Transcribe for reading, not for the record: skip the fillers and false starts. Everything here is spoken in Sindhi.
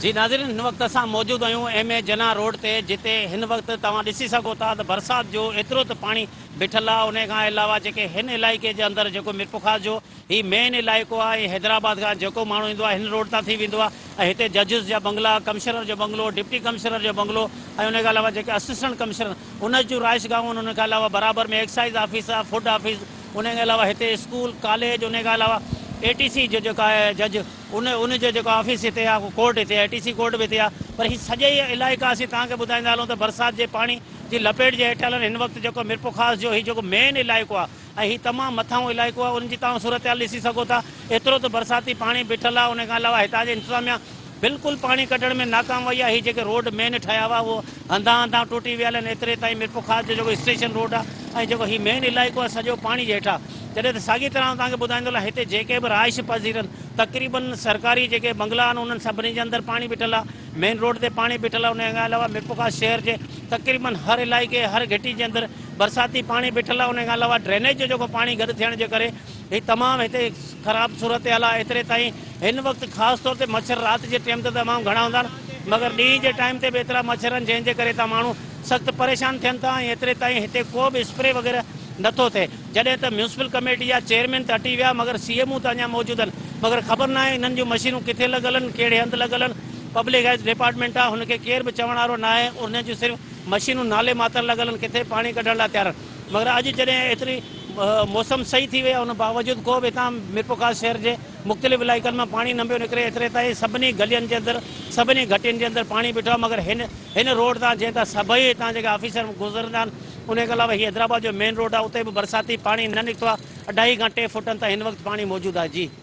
جي ناظرين هن وقت اسان موجود آهيون ايم اي جناح روڊ تي جتي هن وقت توهان ڏسي سگهو ٿا ته برسات جو ايترو ته پاڻي بيٺل آهي انهي کان علاوه جيڪي هن علائقي جي اندر جيڪو ميرپورخاص جو هي مين علائقو آهي ۽ حيدرآباد کان جيڪو ماڻهو ايندو آهي هن روڊ تان ٿي ويندو آهي ۽ هتي ججز جا بنگلا ڪمشنر جو بنگلو ڊپٽي ڪمشنر جو بنگلو ۽ انهي کان علاوه جيڪي اسسٽنٽ ڪمشنر ان جون رهائش گاهون آهن ان کان علاوه برابر ۾ ايڪسائيز آفيس آهي فوڊ آفيس انهي کان علاوه هتي اسڪول ڪاليج انهي کان علاوه اي ٽي سي جو جيڪو آهي جج ان ان جو جيڪو آفيس هتي آهي ڪورٽ هتي آهي اي ٽي سي ڪورٽ به هتي آهي پر هي سڄي علائقا اسين توهان کي ٻڌائيندا هلون ته برسات جي پاڻي جي لپيٽ جي هيٺ هلن هن وقت جيڪو ميرپورخاص جو هي جيڪو مين علائقو آهي ۽ هي تمام مٿانهون علائقو آهي ان جي توهان صورتحال ڏسي سگهو ٿا ايترو ته برساتي پاڻي بيٺل آهي ان کان علاوه هتان جي انتظاميا بلڪل پاڻي ڪڍڻ ۾ ناڪام وئي آهي هي جيڪي روڊ مين ٺهيا هئا اهو هنڌان هنڌان ٽوٽي ويل آهن ايتري تائين ميرپورخاص جو جيڪو اسٽيشن روڊ آهي ۽ جيڪو هي مين علائقو آهي سڄو پاڻي جي هيٺ آهي جڏهن ته ساڳي طرح آئون توهان کي ٻڌائيندو هلان هتي جيڪي به رهائش پذير آهن تقريبن سرڪاري جيڪي بنگلا آهن انهن سڀني جي اندر پاڻي بيٺل آهي مين روڊ تي پاڻي بيٺل آهي ان کان علاوه ميرپورخاص شهر جي تقريبن هر علائقي هر گهٽي جي اندر برساتي پاڻي بيٺل آهي ان کان علاوه ڊرينيج جو جيڪو پاڻي گڏ ٿيڻ جي ڪري هي تمام هتي خراب صورتحال آهي ايتري تائين هن وقت خاص طور تي مڇر رات جي ٽيم تي تمام گهڻا هوندا آهن مگر ڏينهن جي ٽائيم تي به ايترا مڇر آهن جنهن جي ڪري هتان ماڻهو سخت پريشان ٿين ٿا ۽ ايتري تائين هتي ڪو به اسپري وغيره نٿو ٿئي جڏهن ته ميونسپل ڪميٽي جا چيئرمين ته هٽي ويا مگر سي ايم او ته اڃا موجود آهن مگر خبر ناهي انهن جون مشينون ڪٿي لڳل آهن ڪهڙي هنڌ لڳل آهن پبلڪ هيلٿ ڊپارٽمينٽ آهي هن کي ڪير به چوڻ وارو ناهي انهن جون صرف مشينون نالي ماتر لڳل آهن ڪٿي پاڻي ڪڍڻ لاء تيار آهن مگر اڄ جڏهن ايتري موسم صحيح ٿي وئي آهي ان باوجود ڪو به هتان ميرپورخاص شهر جي مختلف علائقن مان پاڻي نه پيو نڪري ايتري تائين سڀني گلين جي اندر سڀني گهٽين جي اندر پاڻي بيٺو آهي مگر هن هن روڊ تان جنهن تان سڀئي هتان جيڪي آفيسر گذرندا آهن ان کان علاوه هي حيدرآباد جو مين روڊ آهي اتي به برساتي پاڻي نه نڪتو آهي اڍائي کان ٽي فوٽن تائين هن وقت پاڻي موجود آهي جي.